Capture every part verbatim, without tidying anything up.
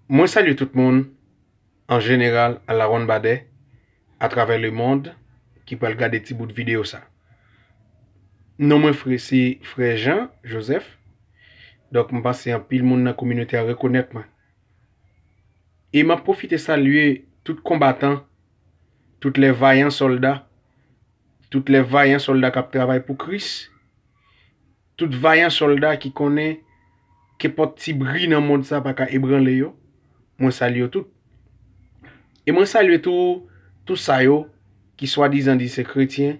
Mwen salye tout moun, an jeneral, alawonnbadè, atravè lemonn, ki pral gade ti bout videyo sa. Non mwen frè, se Frè Jean Joseph. Donk, m panse anpil moun nan kominote a rekonèt mwen. E m ap pwofite salye tout konbatan, tout lè vayan sòlda, tout lè vayan sòlda k ap travay pou Kris, tout vayan sòlda ki konnen kenpòt ti bri nan mond sa pa ka ebranle yo, mwen salye yo tout. E mwen salye tou, tou sa yo ki swadizan di se kretyen,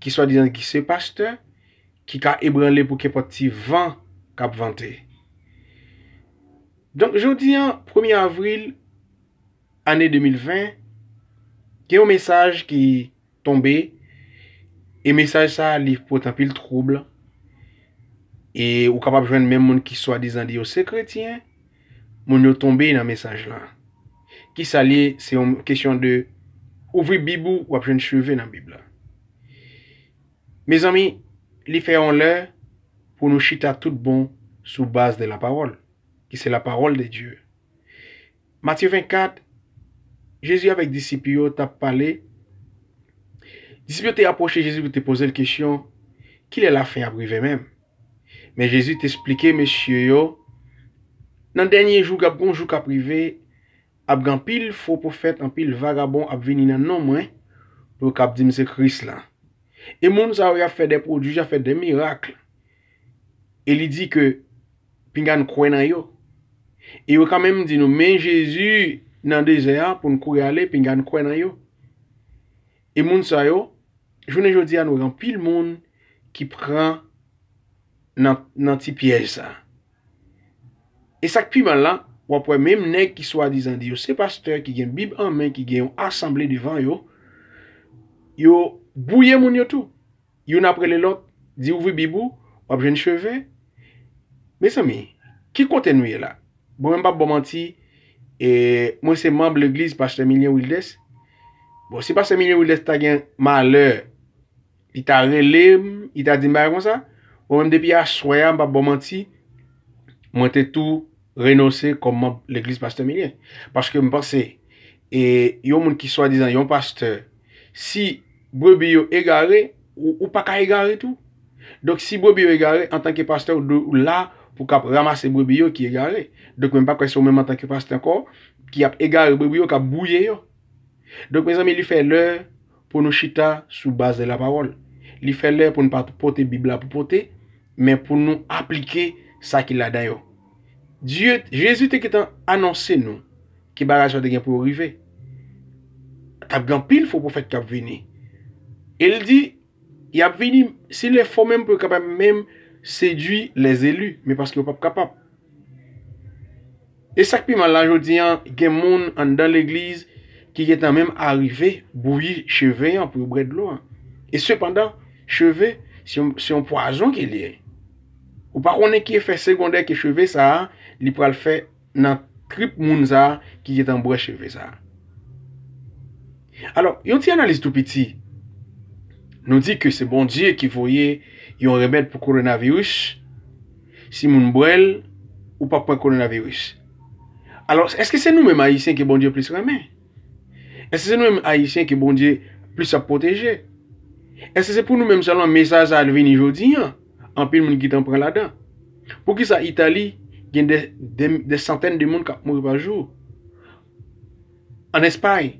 ki swadizan ki se pastè, ki ka ebranle pou kenpòt ti van k ap vante. Donk, jodi an, premye avril, ane de mil ven, gen yon mesaj ki tonbe, e mesaj sa a, li pote anpil twoub, e ou kapab jwenn menm moun ki swadizan di yo se kretyen, moun yo tonbe nan mesaj la. Kisa l ye? Se yon kesyon de ouvri Bib ou, w ap jwenn cheve nan Bib la. Mezanmi, li fè yon lè pou nou chita tout bon sou baz de la pawòl, ki se la pawòl de Dye. Matye vennkat, Jezi avèk disip yo t ap pale. Disip yo te apwoche Jezi pou te poze l kesyon, kilè lafen ap rive menm? Men Jezi te esplike mesye yo, nan dènye jou, ap gen yon jou k ap rive, ap gen anpil fo pwofèt, anpil vagabon ap vini nan non mwen, pou yo k ap di m se Kris la. E moun sa yo, y ap fè de pwodui, y ap fè de mirak. E li di ke pinga n kwè nan yo. E yo ka menm di nou, men Jezi nan dezè a pou n kouri ale, pinga n kwè nan yo. E moun sa yo, jounen jodi a, nou gen anpil moun ki pran nan, nan ti pyèj sa. E sa k pi mal la, w ap wè menm nèg ki swadizan di yo se pastè, ki gen Bib an men, ki gen yon asanble devan yo, yo bwouye moun yo tou. Youn ap rele lòt, di ouvri Bib ou, w ap jwenn cheve. Mezanmi, ki kote nou ye la? Bon, mwen m p ap ba w manti, e, mwen se manm legliz pastè Milien Wildes. Bon, si pastè Milien Wildes ta gen malè, li ta rele m, li ta di m bagay konsa, bon, menm depi aswè a, m p ap ba w manti, mwen te tou renonse kòm manm legliz pastè Milien. Paske m panse, e, yon moun ki swadizan yon pastè, si brebi yo egare, ou, ou pa ka egare tou. Donk, si brebi yo egare, antanke pastè, ou dwe, ou la pou k ap ranmase brebi yo ki egare. Donk, mwen pa kwè se ou menm antanke pastè ankò ki ap egare brebi yo, k ap bwouye yo. Donk, mezanmi, li fè lè pou nou chita sou baz de la pawòl. Li fè lè pou nou pa pote Bib la pou pote, men pou nou aplike sa ki ladan yo. Dye, Jezi te gentan anonse nou ke bagay sa yo te gen pou yo rive. T ap gen anpil fo pwofèt k ap vini. E l di, y ap vini, si l fo menm pou yo kapab menm sedui lèzeli, men paske yo p ap kapab. E sa k pi mal la, jodi an, gen moun anndan legliz ki gentan menm arive bouyi cheve an pou yo bwè dlo an. E sepandan, cheve, se yon, se yon pwazon ke li ye. Ou pa konnen ki efè segondè ke cheve sa a, li pral fè nan trip moun sa a ki gentan bwè cheve sa a. Alò, yon ti analiz tou piti. Nou di ke se Bondye ki voye yon remèd pou kowonaviris. Si moun bwè l, ou p ap pran kowonaviris. Alò, èske se nou menm Ayisyen ke Bondye plis renmen? Èske se nou menm Ayisyen ke Bondye plis ap pwoteje? Èske se pou nou menm sèlman mesaj sa a vini jodi an? Anpil moun gentan pran ladan. Poukisa Itali gen de, de, de santèn de moun k ap mouri pa jou? An Espay,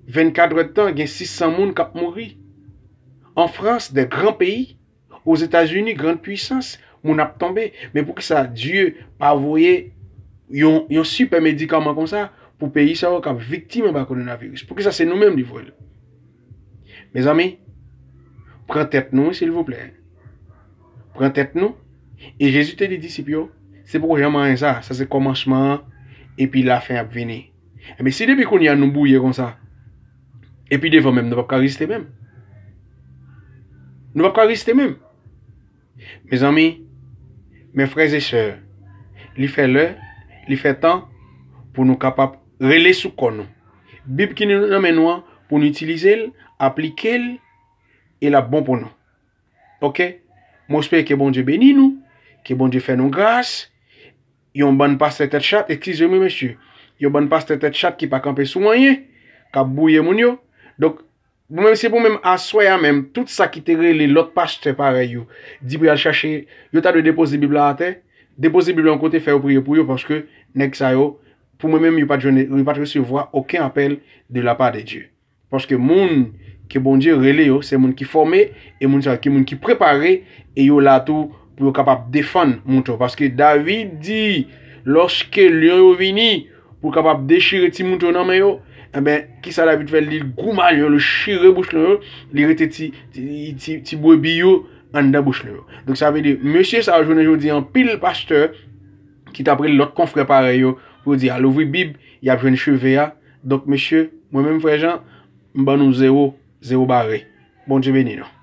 vennkat èdtan, gen sis san moun k ap mouri. An Frans, de gran peyi, Ozetazini, grann pwisans, moun ap tonbe. Men poukisa Dye pa voye yon, yon sipè medikaman konsa pou peyi sa yo k ap viktim anba kowonaviris? Poukisa se nou menm li voye l? Mezanmi, pran tèt nou, silvouplè. Pran tèt nou. E Jezi te di disip yo, se poko janm anyen sa, sa se kòmansman an, epi lafen ap vini. Ebyen, si depi kounye a nou bwouye konsa, epi devan menm, nou p ap ka reziste menm. Nou p ap ka reziste menm. Mezanmi, men frè e sè, li fè lè, li fè tan pou nou kapab rele sou kò nou. Bib ki nan men nou an, pou nou itilize l, aplike l, e l ap bon pou nou. Oke? Mwen espere ke Bondye beni nou, ke Bondye fè nou gras, yon bann pastè tèt chat, eskize m wi mesye, yon bann pastè tèt chat ki pa kanpe sou anyen, k ap bwouye moun yo. Donk, pou menm, se pou menm aswè a menm, tout sa ki te rele lòt pastè parèy yo, di pou y al chache, yo ta dwe depoze Bib la atè, depoze Bib la yon kote, fè yo priye pou yo, paske nèg sa yo, pou mwen menm, yo pa t jwenn, yo pa t resevwa okenn apèl de la part de Dieu. Paske moun ke Bondye rele yo, se moun ki fòme, e moun sa yo ki moun ki prepare, e yo la tou pou yo kapab defann mouton. Paske David di, lòske lyon yo vini pou kapab dechire ti mouton nan men yo, enben, kisa David fè? Li goumen lyon, li chire bouch lyon yo, li rete ti, ti, ti, ti brebi yo anndan bouch lyon yo. Donk, sa vle di, mesye sa yo, jounen jodi, anpil pastè ki t ap rele lòt konfrè parèy yo pou yo di al ouvri Bib, y ap jwenn cheve a. Donk, mesye, mwen menm, frè Jan, m ban nou zewo, zewo bare. Bondye beni nou.